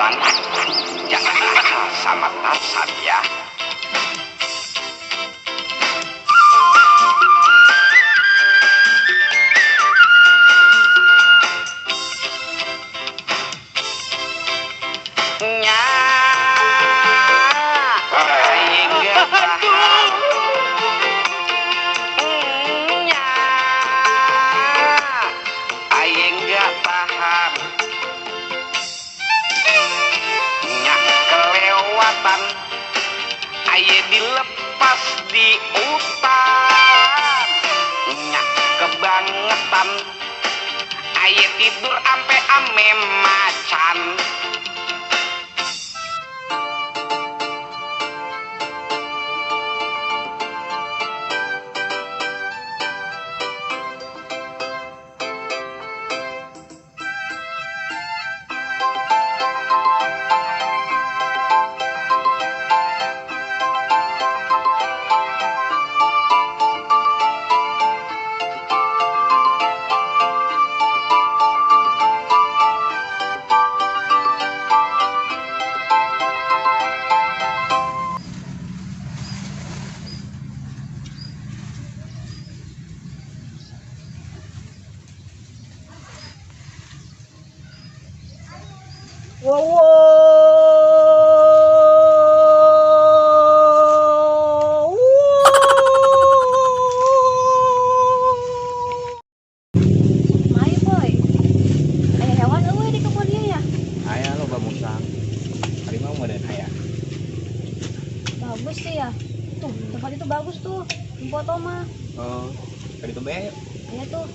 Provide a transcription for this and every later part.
Kawan, jangan nakal sama Tarzan ya. Aye dilepas di hutan, nyak kebangetan. Aye tidur ampe ame macan. Wow, wow. Mayu boy. Aya hewan eueuh di kebun ieu ya. Aya loba musang. Harimau meureun aya. Bagus sih ya. Tuh, tempat itu bagus tuh. Foto mah. Oh, ka ditu bae. Iya tuh.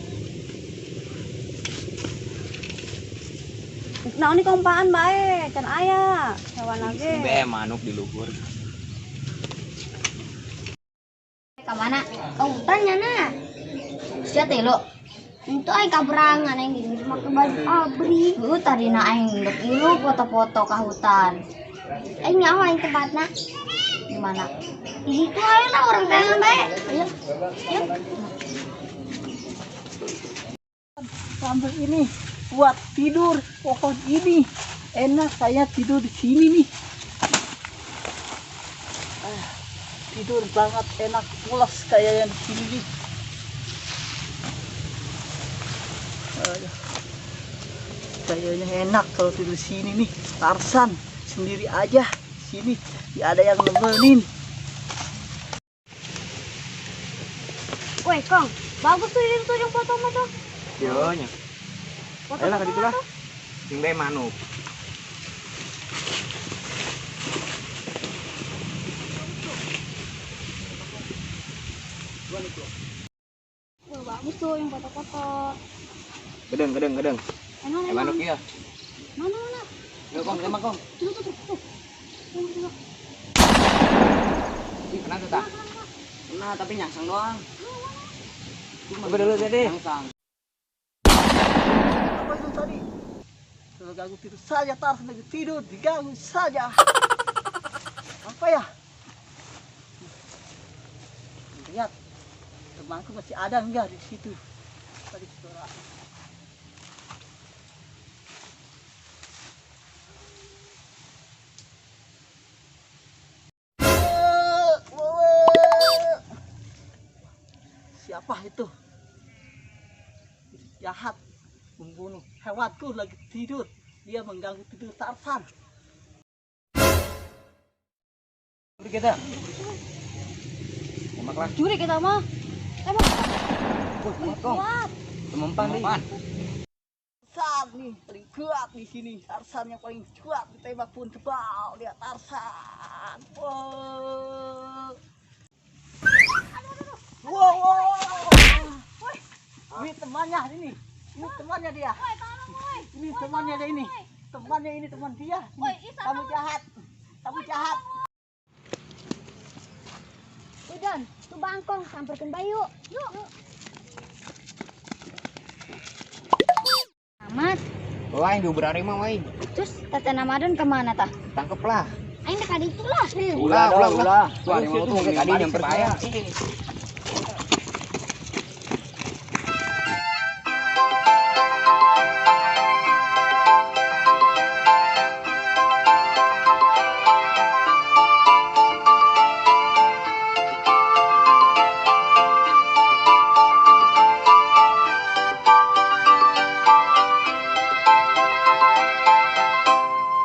Nah, ini kompaan bae, can aya hewan lagi. Bae manuk di luhur. Ka mana? Ka hutan nya na. Sia teh lo. Itu aing kaberangan aing geus make baju abri. Heuh tadina aing dek ilu foto-foto ka hutan. Aing nyaho aing tempatna. Di mana? Di situ ayo lah orang tangan bae. Ayo. Ayo. Sampai ini buat tidur pohon ini. Enak saya tidur di sini nih. Tidur banget enak pulas kayaknya di sini nih. Aduh. Kayaknya enak kalau tidur di sini nih. Tarzan sendiri aja sini, tidak ada yang nemenin. Woi, Kong, bagus tuh itu tuh yang foto mah tuh. Yo nya. Ayolah ka ditu lah. Jeung bae manuk. Wah, bagus tuh yang foto-foto. Gedeng, gedeng, gedeng. Enak, manuk ieu. Mana, mana? Yo, Kong, tembak, Kong. Tuh, tuh, tuh, tuh. Tuh, tuh. Ih, kena tuh, tah? Kena, tapi nyangsang doang. Coba dulu tadi. Nyangsang. Apa itu tadi? Terganggu tidur saja, Tarzan lagi tidur, diganggu saja. Apa ya? Lihat, temanku masih ada enggak di situ? Tadi suara. Siapa itu? Jahat, membunuh hewanku lagi tidur. Dia mengganggu tidur Tarzan. Curi kita. Tembak lah. Curi kita mah. Tembak. Kuat. Temempan nih. Tarzan nih paling kuat di sini. Tarzan yang paling kuat ditembak pun tebal dia Tarzan. Wow. Wow, wow. Ini temannya ini. Ini temannya dia. Ini temannya dia ini. Temannya ini teman dia. Kamu jahat. Kamu jahat. Udah, tuh bangkong samperkeun bayu. Yuk. Amat. Lain diuber harimau aing. Terus Tete Namadon kemana tah? Tangkep lah. Aing dekat itu lah. Ulah, ulah, ulah. Tuh harimau tuh tadi nyamper saya.